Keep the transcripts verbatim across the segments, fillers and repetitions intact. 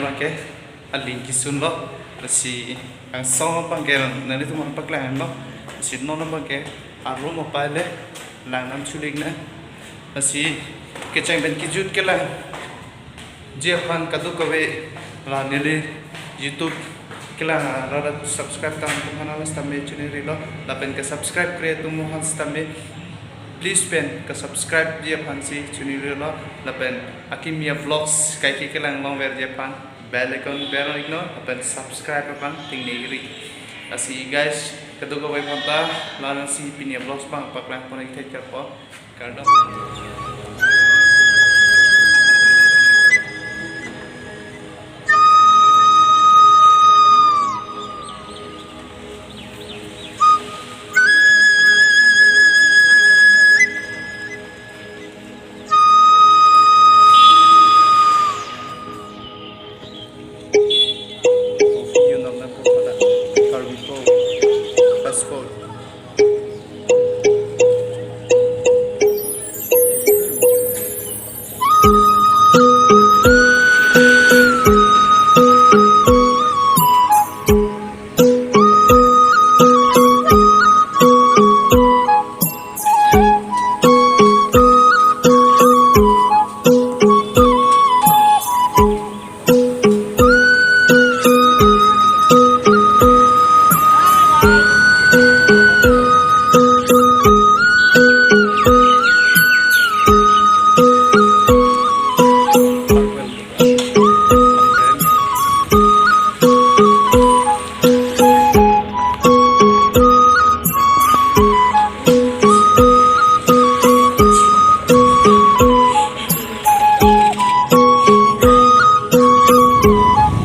Abangke aling kisun lo, lasi angsong abangke nanglitum aphan paklang lo, lasi non abangke arum apai le lang nam chuling na, lasi kecheng pen kejut kelang ji aphan kadokave la neli YouTube kelang rarat subscribe tang tum aphan sitame chuniri lo, lapen ke subscribe kre atum aphan sitame please pen ke subscribe ji aphan si chuniri lo, lapen akimi a vlogs kaike kelang longver ji aphan bell icon ber iknon, lapen subscribe aphan tingniri. Lasi guys, kadokave aphanta la nangsi pini a vlogs abang paklang pon ik thek po. Kardom.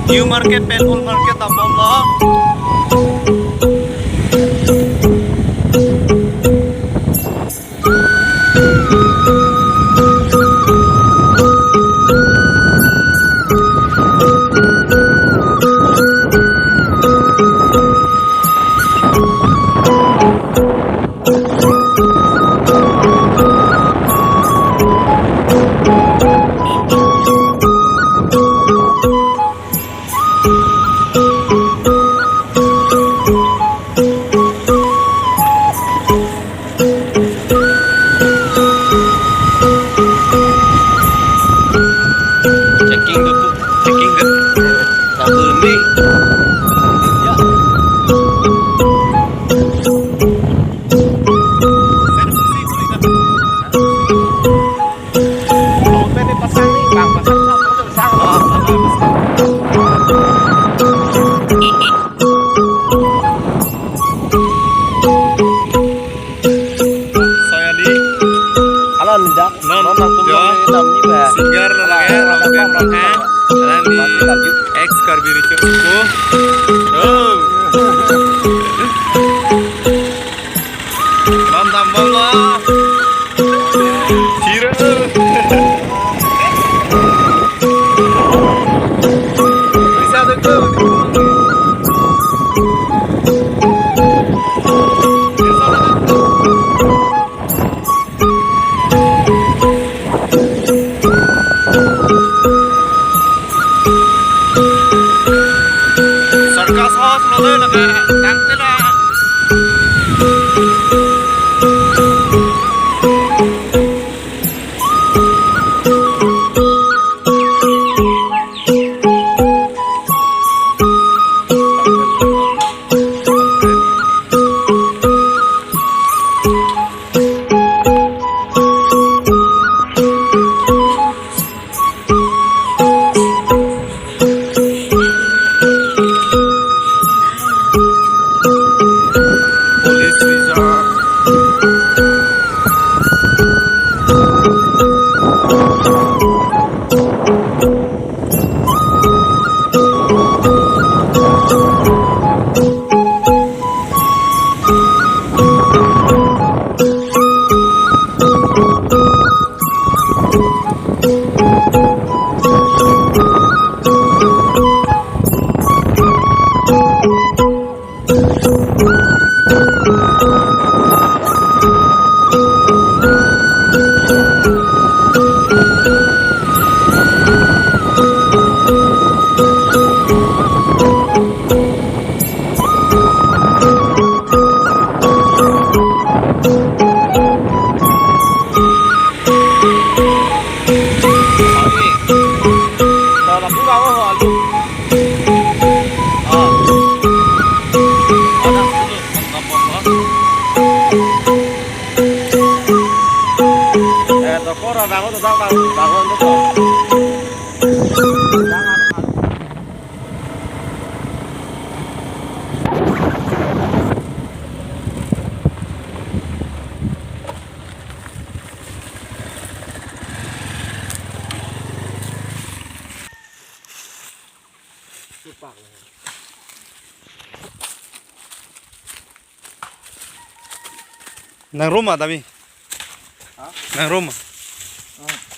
New market pen old market dambomlo. Checking the, checking the double knee. Soyali. Halo, Ninja. Non, non, non, jo. Singer lage, Rongpen Ronghang. Alangli ex Karbi Recho Suku. Oh. Non dambomlo. Chiro. Bisa tuh. Circus house lo dei lake tangte lo. Ora bangun to, bangun, bangun to. Nang room ma dami? Ha? Nang room ma? Ah.